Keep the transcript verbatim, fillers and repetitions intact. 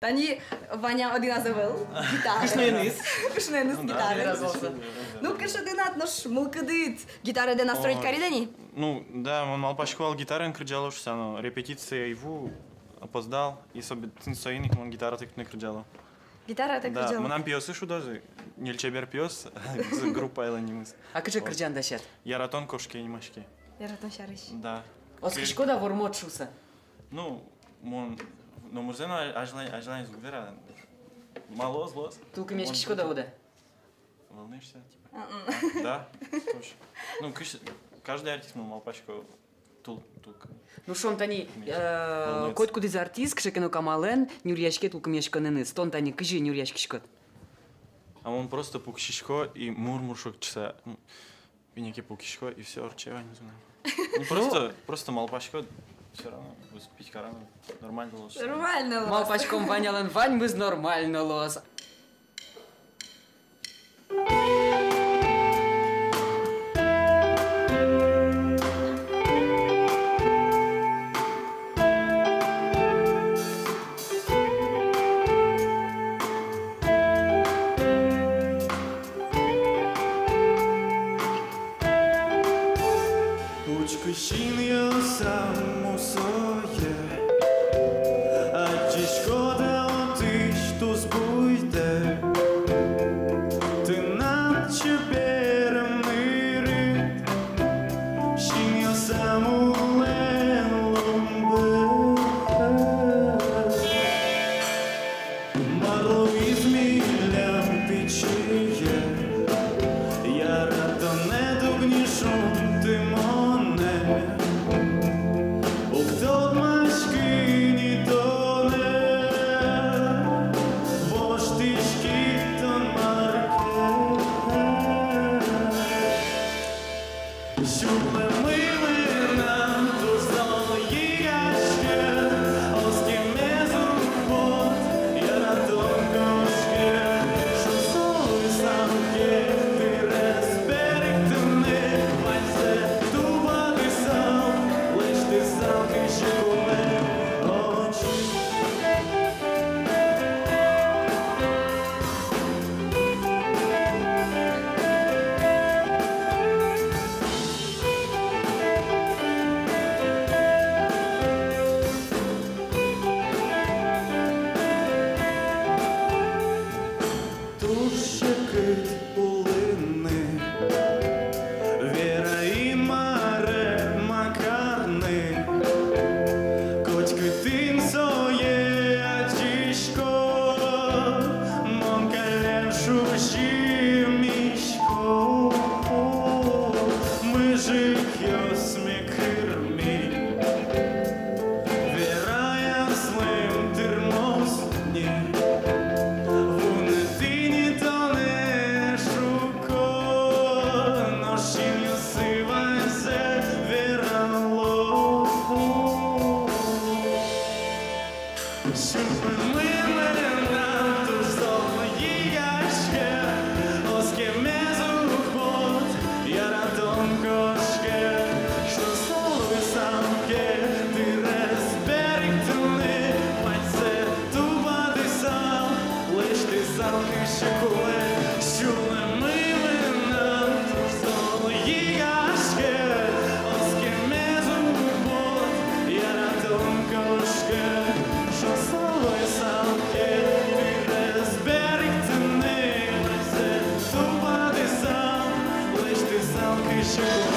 Али Ваня одӥгаз ӧвӧл, гитара. Кышноеныз. Кышноеныз. Ну да, гитара. Одӥгаз ӧвӧл. Ну, кыӵе тынад нош мылкыдыд, гитарадэ настроить карид-а ни? Ну, да, мон малпасько вал гитараен кырӟало шуса, но репетицие ӧй вуы, опоздал, и собе-, тӥни соин ик мон гитаратэк туннэ кырӟало. Гитаратэк кырӟало. Да, мынам пиосы шудозы, ньыль чебер пиос, группаелэн нимыз. А кыӵе кырӟан дасяд? «Яратон кошке» нимаське. Яратон сярысь. Да. Оскиськод-а, вормод шуса? Ну, мон номырзэ но а-, азьлань, азьлань уг вера. Малы, луоз, луоз. Тулкымъяськиськод-а, уд-а? Волнуешься, типа? Мгм. А, да, точно. Ну, кыӵе, каждый артист, мон малпасько, тул-, тулк-. Ну, шуом, тани, э, волнуется. Котькудӥз артист кыӵе ке но камалэн нюръяське тулкымъяськонэныз. Тон тани кызьы нюръяськиськод? А мон просто пуксисько и мур-мур шокчыса. М, Пинеке пукисько, и всё, ортче ваньмыз мынам. Ну, просто, просто малпасько, всё равно выступить кароно, нормально луоз. Нормально луоз. Малпаськом, Ванялэн ваньмыз нормально луоз. Учкы синъёсам мусое, адӟиськод-а отысь тусбуйдэ? Тынад чебер ымнырыд синъёсам улын ломбы. Мар луиз милям пичие, яратонэд уг ни шунты монэ. Уг тодмаськы ни тонэ, воштӥськид тон мар ке. Сюлэммы мынам туж зол йыгаське, оскемез уг пот, яратон кошке. Шуса луысал ке, тӥрез берыктыны, ваньзэ тупатысал, лэсьтысал кызьы кулэ. О, туж секыт улыны, вера, Инмаре, ма карны. Котькытын сое адӟисько, мон каллен шузимисько. Мыжыкъёс ми кырми, верай, аслым тырмоз ни. Вунэтӥ ни тонэ, шуко, нош синъёсы ваньзэ верало. Сюлэммы мынам туж зол йыгаське, оскемез уг пот, яратон кошке. Шуса луысал ке, тӥрез берыктыны, ваньзэ тупатысал, лэсьтысал кызьы кулэ. Сюлэммы мынам туж зол йыгаське, оскемез уг пот, яратон кошке. Шуса луысал ке, тӥрез берыктыны, ваньзэ тупатысал, лэсьтысал кызьы кулэ.